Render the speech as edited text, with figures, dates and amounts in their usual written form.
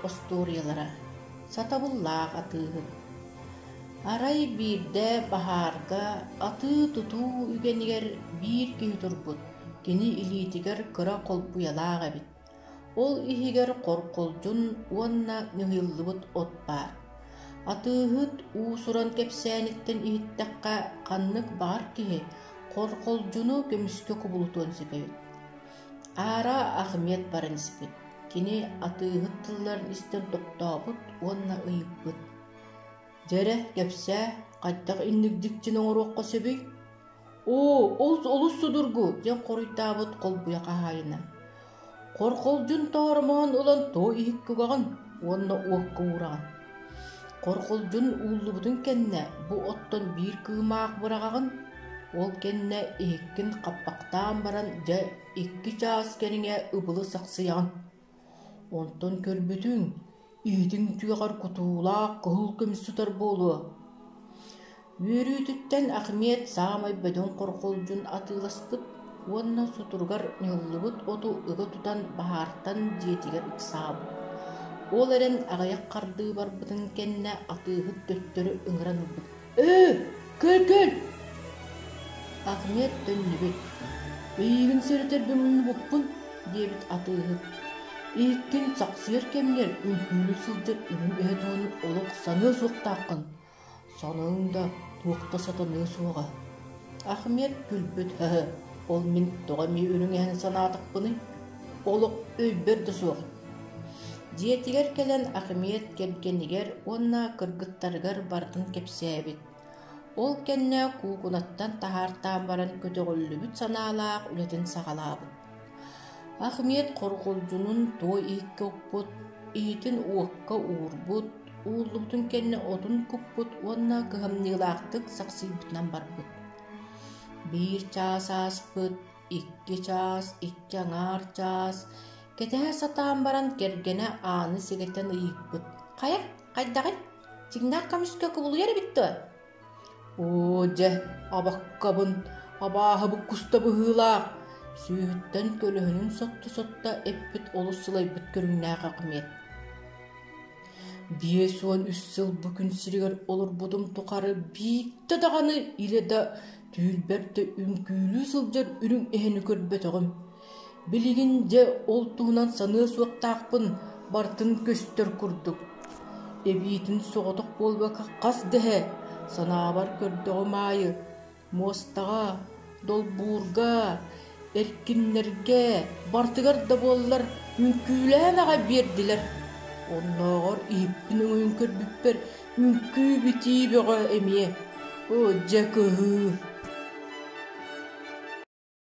остуоруйалара Сатабыллаах атыыһыт Арай биирдэ баһаарга атыы-тутуу үгэнигэр биир киһи турбут, кини илиитигэр кыра холбуйалаах эбит. Ол иһигэр хорколдьун уонна ньыһыйыллыбыт от баар. Атыыһыт уус-уран кэпсээниттэн иһиттэххэ, ханнык баҕар киһи хорколдьуну көмүскэ кубулутуон сөп эбит. Аара Ахмед баран испит. Кини атыыһыт тылларын истэн тохтообут уонна ыйыппыт: «Дьэ эрэ, кэпсээ, хайдах инник дьикчини оҥоруохха сөбүй?» «Оо, ол олус судургу!» диэн хоруйдаабыт холбуйа хаһаайына. «Хорхолдьун тооромоһун ылан туо иһиккэ угаҕын уонна уокка уураҕын. Хорхолдьун ууллубутун кэннэ бу оттон биир кыымаах быраҕаҕын, ол кэннэ иһиккин хаппахтаан баран дьэ 2 чаас кэриҥэ ыбылы сахсыйаҕын. Онтон көрбүтүҥ, иһитиҥ түгэҕэр кутуулаах кыһыл көмүс сытар буолуо. Үөрүүтүттэн Ахмед саамай бөдөҥ хорҕолдьун атыыласпыт уонна сутуругар ньыллыбыт оту ыга тутан баһаартан дьиэтигэр ыксаабыт. Ол эрэн аҕыйах хардыы барбытын кэннэ атыыһыт төттөрү ыҥыран ылбыт: «Ээ, кэл-кэл!» Ахмед төннүбүт: «Эйигин сэрэтэрбин муннубуппун» диэбит атыыһыт. «Иһиккин сахсыйар кэмҥэр үҥкүүлүү сылдьар үрүҥ эһэ туһунан олох саныа суохтааххын. Саныаҥ да, туох да сатаныа суоҕа». Ахмед күлбүт: «Һы, ол мин тоҕо эмиэ үрүҥ эһэни санаатахпыный? Олох өйбөр да суох». Дьиэтигэр кэлэн Ахмед кэргэнигэр уонна кыргыттарыгар барытын кэпсээбит. Ол кэннэ куукунаттан таһаартаан баран көтөҕүллүбүт санаалаах үлэтин саҕалаабыт. Ахмед хорҕолдьунун туой иһиккэ укпут, иһитин уокка уурбут, ууллубутун кэннэ отун куппут уонна кыһамньылаахтык сахсыйбытынан барбыт. 1 чаас ааспыт, 2 чаас, 2,5 чаас кэтэһэ сатаан баран кэргэнэ ааны сэгэтэн ыйыппыт: «Хайа, хайдаҕый? Дьиҥнээх көмүскэ кубулуйар эбит дуо?» «Оо, дьэ, абаккабын, абааһыбыт куста быһыылаах» сүүһүттэн көлөһүнүн сотто-сотто эппит олус сылайбыт көрүҥнээх Ахмед. 53 сыл бу күн сиригэр олорбутум тухары биирдэ даҕаны илэ да түүрбэр да үҥкүүлүү сылдьар үрүҥ эһэни көрбөтөҕүм. Билигин дьэ ол туһунан саныа суохтаахпын барытын көстөр курдук. Эбиитин соҕотох буолбакка хас да эһэ, санаабар көрдөҕүм аайы, муостаҕа, долбуурга, эркиннэргэ, барытыгар да буоллар үҥкүүлээн аҕай биэрдилэр. Оннооҕор иһиппин өҥөйөн көрбүппэр үҥкүү-битии бөҕө эмиэ. Оо, дьэ кыһыы!